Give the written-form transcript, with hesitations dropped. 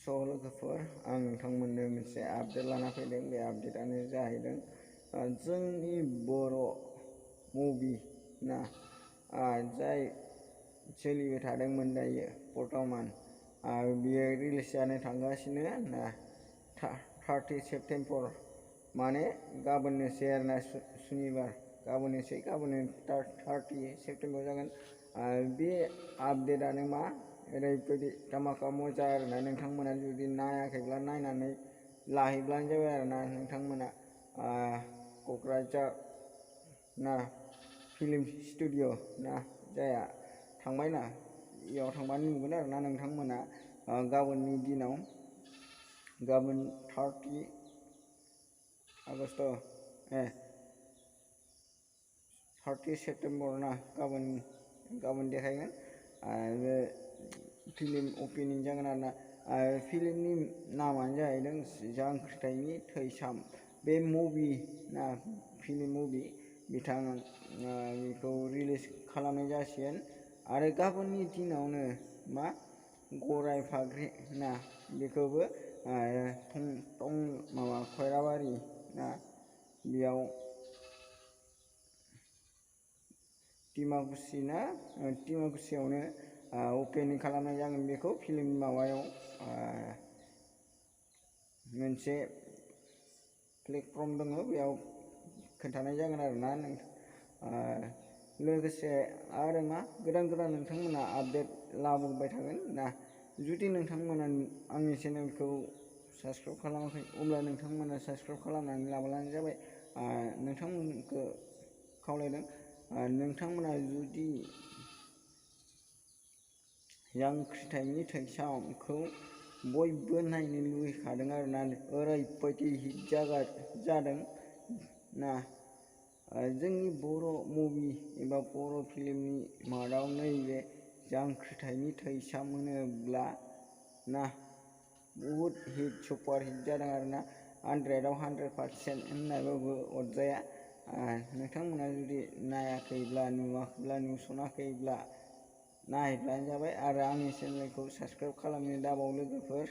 लोगोफोर आं नोंथांमोननो मोनसे आपडेट लाना फैदों। बे आपडेटआनो जाहैदों जोंनि बर' मुभि ना जाय सोलिबाय थादोंमोन दायो बर्थमान बियो रिलिज जानो थांगासिनो ना 30 सेप्तेम्बर माने गाबोननोसै आरोना सुनिबार गाबोननोसै 30 सेप्तेम्बर जागोन। बे आपडेटआनो मा ओरैबायदि धामाका मजा आरोना नोंथांमोना जुदि नायाखैब्ला नायनानै लाहैब्लानो जाबाय आरोना नोंथांमोना क'क्राझार ना फिल्म स्टुडिअ ना जाया थांबाय ना बेयाव थांबानो नुगोन आरोना नोंथांमोना गाबोननि दिनाव गाबोन 30 आगष्ट 30 सेप्तेम्बर ना गाबोन देखायगोन आरो फिल्म अपेनिं जागोन आरोना फिल्मनि नामानो जाहैदों जांख्रिथायनि थैसाम। बे मुभि ना फिल्म मुभि बिथाङा बेखौ रिलिज खालामनाय जासिगोन आरो गाबोननि दिनावनो मा गराय फाग्लि ना बेखौबो माबा खयराबारि ना बेयाव डिमाकुसियावनो अपेनिं खालामनाय जागोन। बेखौ फिल्म माबायाव मोनसे प्लेटफर्म दङ बेयाव खोन्थानाय जागोन आरोना लोगोसे आरो मा गोदान नोंथांमोना आपडेट लाबोबाय थागोन ना। जुदि नोंथांमोना आंनि चेनेलखौ साबस्क्राइब खालामाखै अब्ला नोंथांमोना साबस्क्राइब खालामनानै लाब्लानो जाबाय। नोंथांमोनखौ खावलायदों नोंथांमोना जुदि जांख्रिथायनि थैसामखौ बयबो नायनो लुगैखादों आरोना ओरैबायदि हिट जादों ना जोंनि बर' मुभि एबा बर' फिल्मनि मादाव नैबे जांख्रिथायनि थैसाम होनोब्ला ना बहुद हिट सुपार हिट जादों आरोना 100आव 100% होननायबाबो अरजाया। नोंथांमोना जुदि नायाखैब्ला नुसनाखैब्ला नायब्लानो जाबाय आरो आंनि चेनेलखौ साबस्क्राइब खालामनो दाबाव लोगोफोर।